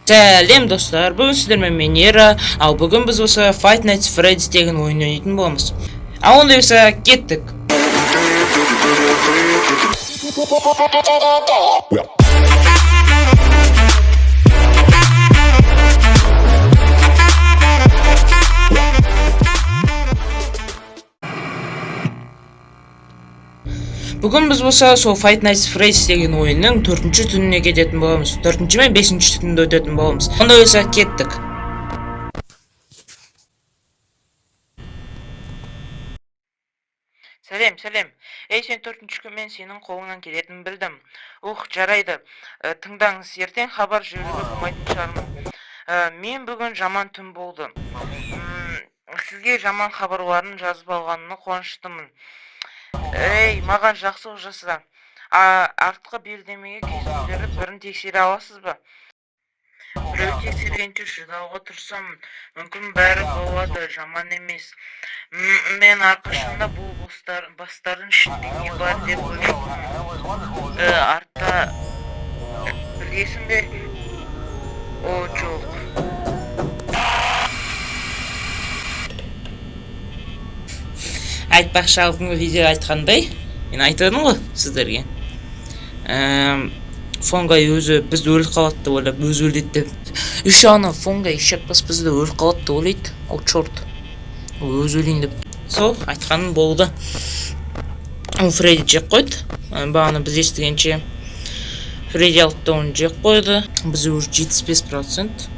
Сәлем, достар! Бүгін сіздермен мен, Ера. Ал бүгін біз осы Five Nights at Freddy's деген ойын ойнайтын боламыз. Ал ондай болса, кеттік. Бүгін біз болса сол Five Nights at Freddy's деген ойынның төртінші түніне кететін боламыз. Төртінші мен бесінші түнді өтетін боламыз. Ондай болса, кеттік. Сәлем, сәлем. Ей, сен, төртінші күн мен сенің қолыңнан келетінін білдім. Ух, жарайды. Тыңдаңыз, ертең хабар жіберуге болмайтын шығармын. Мен бүгін жаман түн болды. Сізге жаман хабарларын жазып алғанына қуаныштымын. Ей, маған жақсылық жаса. Артқы белдемеге кесімдерді бірін тексере аласыз ба? Біреу тексергенше шыдауға тырысамын. Мүмкін, бәрі болады, жаман емес. Мен әрқашанда бұл бастардың ішінде не бар деп ойлайтынмын. Артта білесің бе? О, жоқ. Айтпақшы, алдыңғы видео айтқандай, мен айтып едім ғой сіздерге. Phone Guy өзі бізді өліп қалады деп ойлап, өзі өледі деп. Еще ана Phone Guy ишак бізді өліп қалады деп ойлайды. О, черт. Ол өзі өлейін деп. Сол айтқаным болды. Ол Фредди жеп қойды. Бағана біз естігенше Фредди алды да оны жеп қойды. Бізде уже 75%.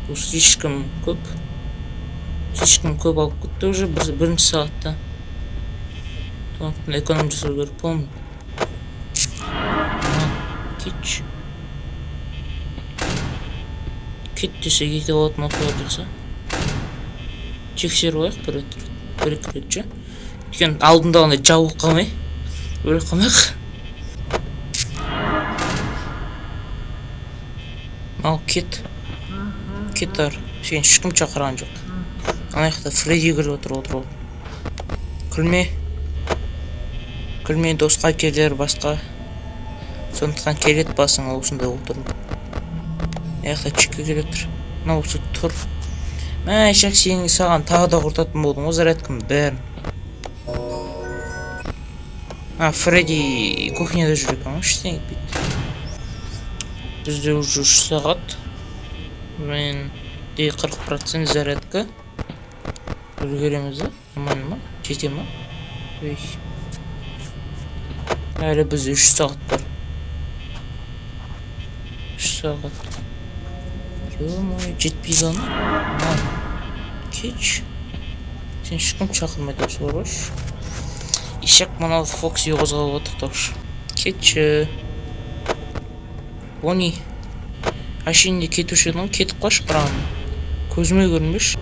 Бұл слишком көп. Слишком көп алып кетті уже бірінші сағатта. Сондықтан эконом жасау керек полный. Кетші. Кет десе кете алатын оқиға жақсы. Тексеріп алайық бір рет. Бір екі рет ше. Өйткені алдындағындай жабылып қалмай. Өліп қалмайық. Ал кет. Кет ары. Сені ешкім шақырған жоқ. Ана жақта Фредди күліп отыр, отырып. Күлме. Күлме, досқа келер басқа. Сондықтан келеді басыңа осындай отырып. Мына жақта Чика келе тұр. Мына осы тұр. Мә, ишак, сен саған тағы да құртатын болдым ғой зарядкамның бәрін. А, Фредди кухняда жүр екен ғой, ештеңе етпейді. Бізде уже 3 сағат. Менде 40% зарядка. Үлгереміз ба? Нормально ма? Жете ма? Ой. Әлі бізде 3 сағат бар. 3 сағат. Ё-моё, жетпейді ана. На. Кетші. Сен ешкім шақырмайды осы бар ғой. Ишак, мынау Фокси қозғалып отыр тоже. Кетші. Бонни. Әшейінде кетуші едің ғой, кетіп қалшы бірақ. Көзіме көрінбеші.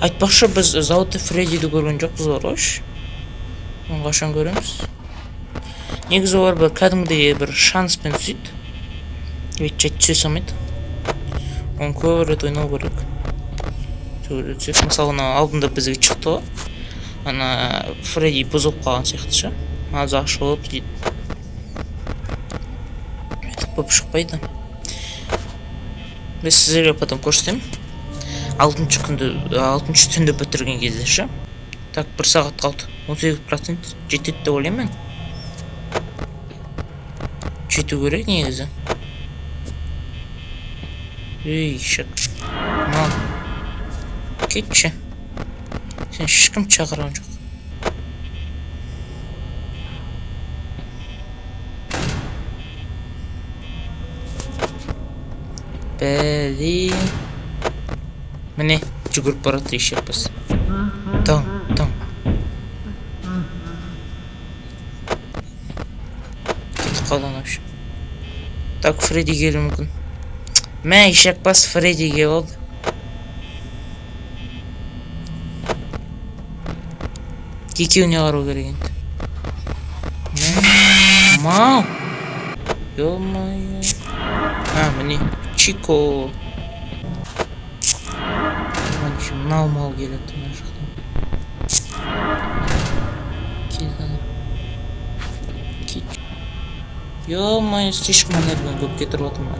Айтпақшы, біз зауытты Фреддиді көрген жоқпыз бар ғой. Оны қашан көреміз? Негізі олар бір кәдімгідей бір шанспен түседі. Ведь жай түсе салмайды. Оны көп рет ойнау керек. Сол рет түседі. Мысалы, ана алдында бізге шықты ғой. Ана Фредди бұзылып қалған сияқты ше. Ағзы ашылып дейді. Өйтіп болып шықпайды. Мен сіздерге потом көрсетемін. Алтыншы күнді, алтыншы түнді бітірген кезде ше. Так, бір сағат қалды. 18% жетеді деп ойлаймын мен. Жету керек негізі. Ей, ишак. Мал. Кетші. Сен ешкім шақырған жоқ. Бәле. Міне, жүгіріп барады ишак бас. Таң, таң. Кетіп қалды ана вообще. Так, Фредди келуі мүмкін. Мә, ишак бас, Фредди келіп алды. Екеуіне қарау керек енді. Мә, мау. Ё-моё. А, міне, Чико. Мынау мал келеді мына жақтан. Келді ана. Кет. Ё-моё, слишком энергияны көп кетіріп жатырмын.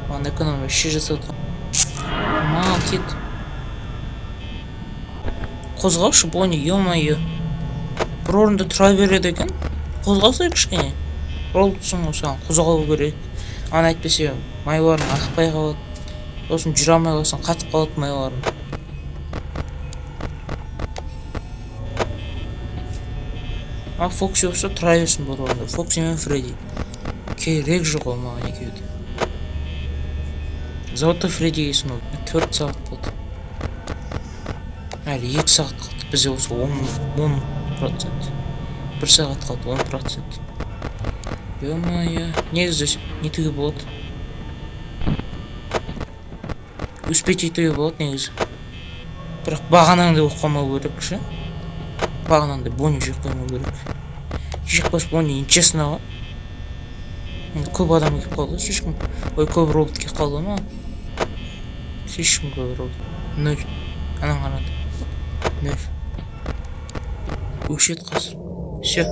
Маған эконом вообще жасап отқан. Мал, кет. Қозғалшы, Бонни, ё-моё. Бір орында тұра береді екен. Қозғалсай кішкене. Роботсың ғой, саған қозғалу керек. Ана әйтпесе майларың ақпай қалады. Сосын жүре алмай қалсаң, қатып қалады майларың. А Фокси болса, тұра берсін бір орында. Фокси мен Фредди. Керек жоқ ол маған екеуі де. Золотой Фредди келсін ол. 4 сағат болды. Әлі 2 сағат қалды. Бізде осы 10%. 1 сағат қалды, 10%. Ё-моё. Негізі нетуге болады? Успеть етуге болады негізі. Бірақ бағанағыдай болып қалмау керек ше. Бағанағыдай Бонни жеп қоймау керек. Жеп қойса, Бонни нечестно ғой. Енді көп адам келіп қалды слишком. Ой, көп робот келіп қалды ма? Слишком көп робот. Нөл. Анан қарады. Нөл. Өшеді қазір. Все.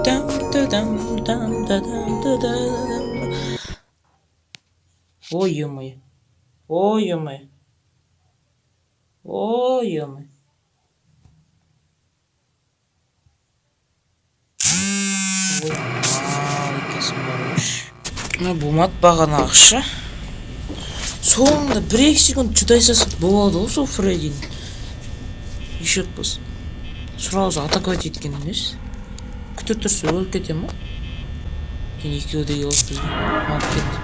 Там та дам там та дам та да дам. Ой, ё-моё. Ой, ё-моё. Ой, ё-моё. Ой, мал екенсің бар ғой. Мына болмады бағанағы ше. Соңында 1-2 секунд шыдай салсақ болады ғой сол Фреддині. Еще болсын. Сразу атаковать еткен емес. Күте тұрса, өліп кете ма? Кейін екеуі де келді бізге. Алып кетті.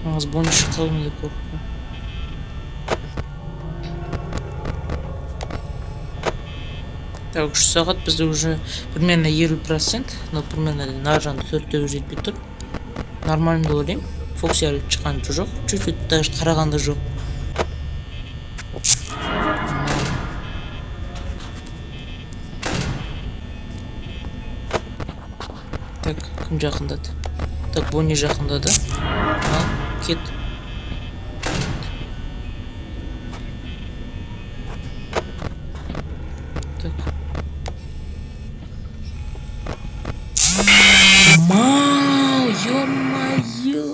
Мағыз Бонни шығып қалды ма деп қорықтым. Так, 3 сағат бізде уже примерно 50%, но примерно нар жағында төртеуі жетпей тұр. Нормально деп ойлаймын. Фокси әлі шыққан жоқ, чуть-чуть даже қараған да жоқ. Так, кім жақындады? Так, Бонни жақындады. Ал, кет. Так. Мау, ё-моё!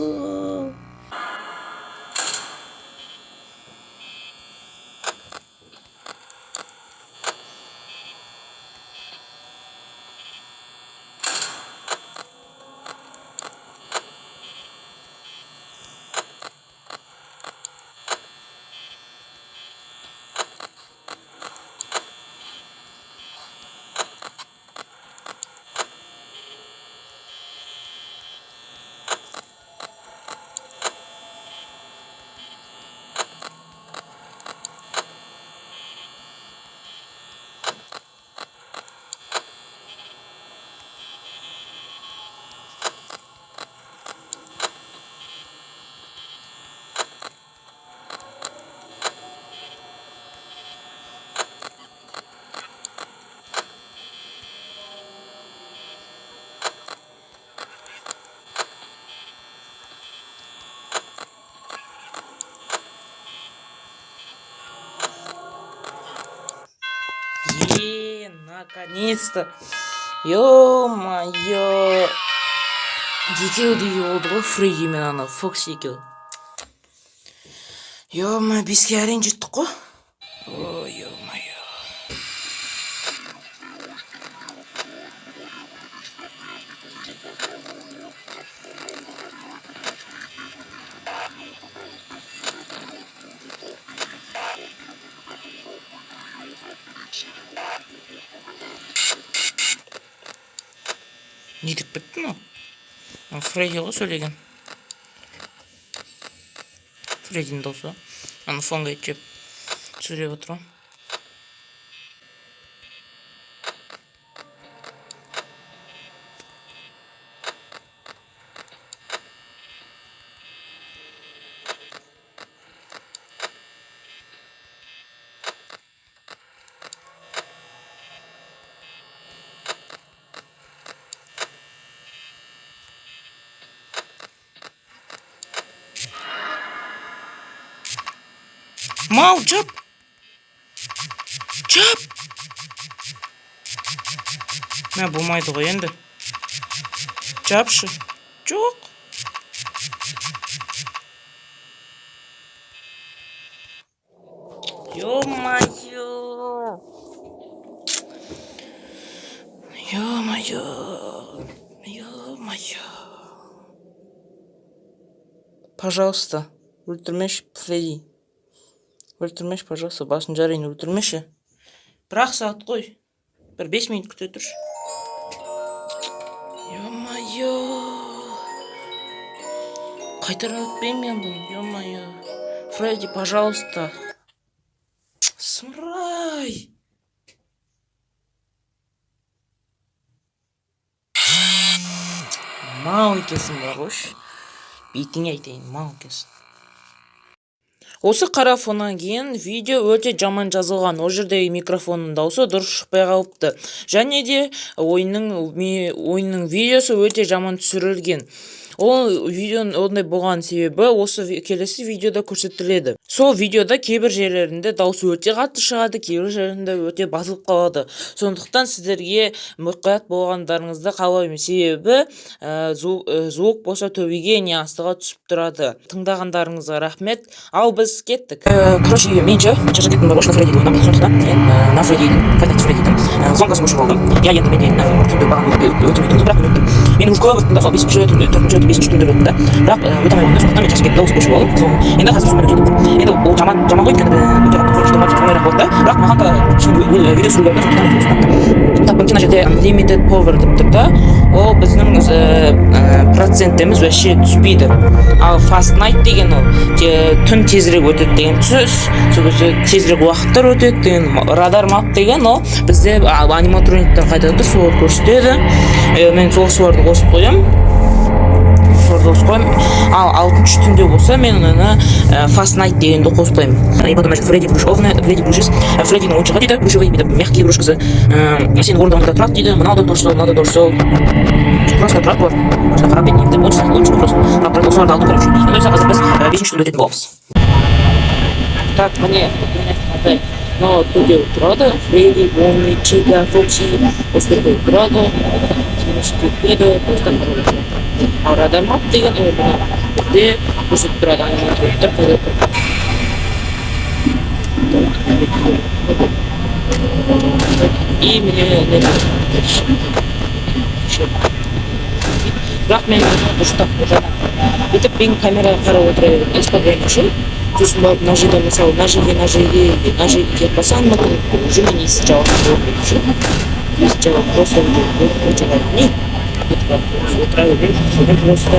Е, наконец-то! Ё-моё! Екеуі де болды ғой, Фредди мен ана Фокси екеуі. Ё-моё, 5-ке әрең жеттік қой. Ой, ё-моё. Не деп кетті мынау? Мынау Фредди ғой сөйлеген. Фреддидің даусы. Ана фонға жеп сөйлеп отыр ғой. Мал, жап! Жап! Мә, болмайды ғой енді. Жапшы. Жоқ. Ё-моё! Ё-моё! Ё-моё! Пожалуйста, өлтірмеші, Фредди. Өлтірмеші, пожалуйста, басын жарайын, өлтірмеші. Бір-ақ сағат қой. Бір 5 минут күте тұршы. Ё-моё! Қайтарып өтпеймін мен бұны, ё-моё. Фредди, пожалуйста. Сұмырай! Мал екенсің бар қойшы. Бетіңе айтайын, мал екенсің. Осы қара фоннан кейін видео өте жаман жазылған. Ол жердегі микрофонның дауысы дұрыс шықпай қалыпты. Және де ойынның видеосы өте жаман түсірілген. Ол видеоның ондай болған себебі осы келесі видеода көрсетіледі. Сол видеода кейбір жерлерінде дауысы өте қатты шығады, кейбір жерінде өте басылып қалады. Сондықтан сіздерге мұқият болғандарыңызды қалаймын. Себебі звук болса, төбеге не астыға түсіп тұрады. Тыңдағандарыңызға рахмет. Ал біз кеттік. Короче, мен ше шаршап кеттім бар ғой, Фреддиді ойнап. Сондықтан мен мына Фреддидің, Five Nights at Freddy'дің звонкасын өшіріп алдым. Иә, енді менен түнде маған өтірік өттім, бірақ мен өттім. Мен уже көп өттім да, сол бесінші түнде, төртінші, бесінші түнде өттім да, бірақ өте алмай қойдым. Сондықтан мен шаршап кеттім да, осы өшіріп алдым. Сол енді қазір сонымен өтеді. Енді ол жаман, жаман ғой, өйткені өте қатты қорқынышты ма, оңайырақ болады да, бірақ маған да кішкене видео түсіру керек да. Сондықтан өтіп. Так, бірінші мына жерде Unlimited Power деп тұр да, ол біздің процентіміз вообще түспейді. Ал Fast Night деген ол түн тезірек өтеді деген сөз, сол кезде тезірек уақыттар өтеді деген. Radar Map деген ол бізде аниматрониктер қайда тұр, солар көрсетеді. Мен сол соларды қосып қоямын, соларды қосып қоямын. Ал алтыншы түнде болса, мен оны Fast Night дегенді қоспаймын. И потом, значит, Фредди плюшевый, Фредди плюшес, Фреддидің ойыншығы дейді, плюшевый, бүйтіп мягкий игрушкасы. Сенің орындығыңда тұрады дейді. Мынау да тоже сол, мынау да тоже сол, просто тұрады бұлар, просто қарап енді ойыншық, просто қарап тұрады. Осыларды алдым, короче. Енді қазір біз бесінші түнде өтетін боламыз. Так, міне, мынандай мынау төртеу тұрады: Фредди, Бонни, Чика, Фокси. Осы төртеу тұрады, кетпейді, просто қарап отырады. Ал Radar Map деген ол мына бізде көрсетіп тұрады аниматрониктер қайда тұр. И міне, не, бірақ мен оны дұрыстап қолданамын. Бүйтіп мен камераға қарап отыра беремін спокойно ше. Сосын барып мына жерде, мысалы, мына жерге келіп қалса аниматроник, уже мен есік жабамын бүйтіп ше. Есік жабамын, просто өте не бүйтіп отыра беремін. Мен просто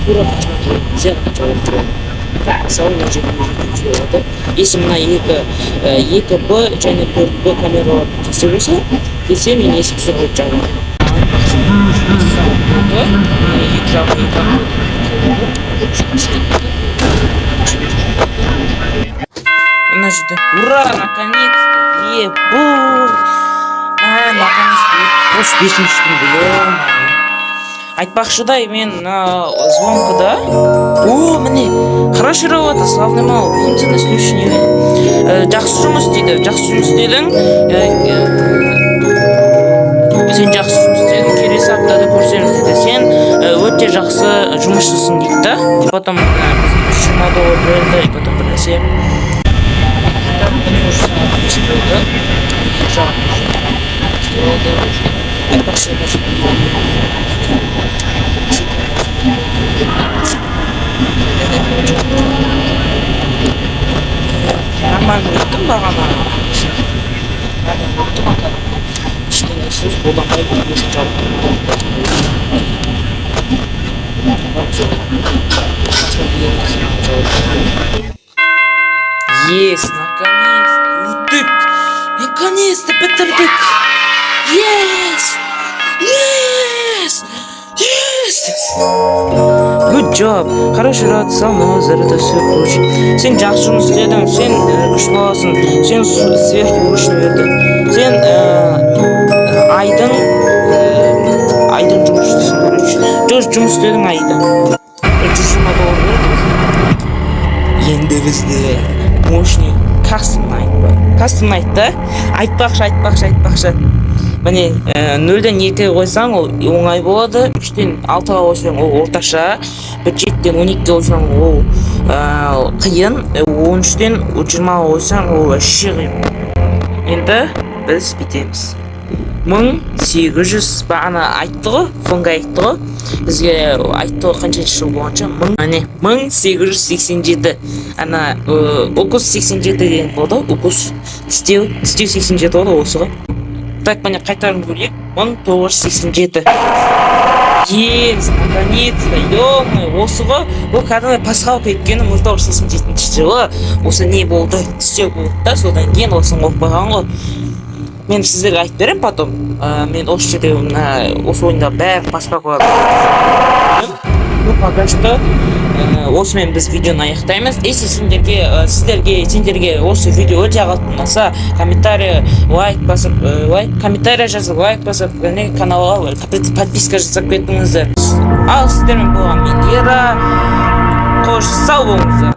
тура қасыма келген кезде ғана жауап тұрамын. Мысалы, мына жерде болады. Если мына екі б және төрт б камералар келсе болса, келсе, мен есікті солай жабамын. Екі жағы, екі жағы. Мына жерде, ура, наконец-то, ебой, наконец-то осы бесінші түнде, ё. Айтпақшыдай, мен мына звонкада, о, міне, хорошая работа, славный малый, увидимся на следующей неделе. Жақсы жұмыс дейді, жақсы жұмыс істедің. Сен жақсы жұмыс істедің, келесі аптада көрісеміз дейді. Сен өте жақсы жұмысшысың дейді да. И потом бізге 320 доллар берді, и потом бір нәрсе. Так, міне, уже сағат 5 болды, екі жағым уже келіп алды уже. Айтпақшы, мына жерде нормально өттім бағана, нормально өттім. Ата ештеңе сөз қолданбай, есік жауып тұрмай, қасыма келген кезде жауып. Yes, наконец-то өттік, наконец-то бітірдік. Yes, yes, yes! Good job, хороший рад сам за это все. Короче, сен жақсы жұмыс істедің, сен күшті баласың, сен сверхурочный берді, сен айдың жұмысшысың. Короче, жұмыс істедің айда, 120 доллар берді. Енді бізде мощный Custom Night бар. Custom Night'та, айтпақшы, Міне, 0-ден 2-ге қойсаң, ол оңай болады, 3-тен 6-ға қойсаң, ол орташа, бір 7-ден 12-ге қойсаң, ол қиын, 13-тен 20-ға қойсаң, ол вообще қиын. Енді біз бүйтеміз: 1800, бағана айтты ғой, Фонга айтты ғой бізге, айтты ғой қаншаншы жыл болғанша. Міне, 1887. Ана укус 87 деген болды ғой, укус, тістеу, тістеу 87 болды ғой, осы ғой. Так, міне, қайтарып көрейік: 1987. Есть, наконец-то, ё, осы ғой. Бұл кәдімгі пасхалка, өйткені 1987 жылы осы не болды, тістеу болды да, содан кейін осыны қойып қойған ғой. Мен сіздерге айтып беремін потом. Мен осы жерде, мына осы ойында бәрі пасхалка. Ну, пока что осымен біз видеоны аяқтаймыз. Если сендерге сіздерге, сендерге осы видео өте қатты ұнаса, комментарий, лайк басып, лайк, комментарий жазып, лайк басып және каналға подписка жасап кетіңіздер. Ал сіздермен болған мен, Ера. Қош, сау болыңыздар.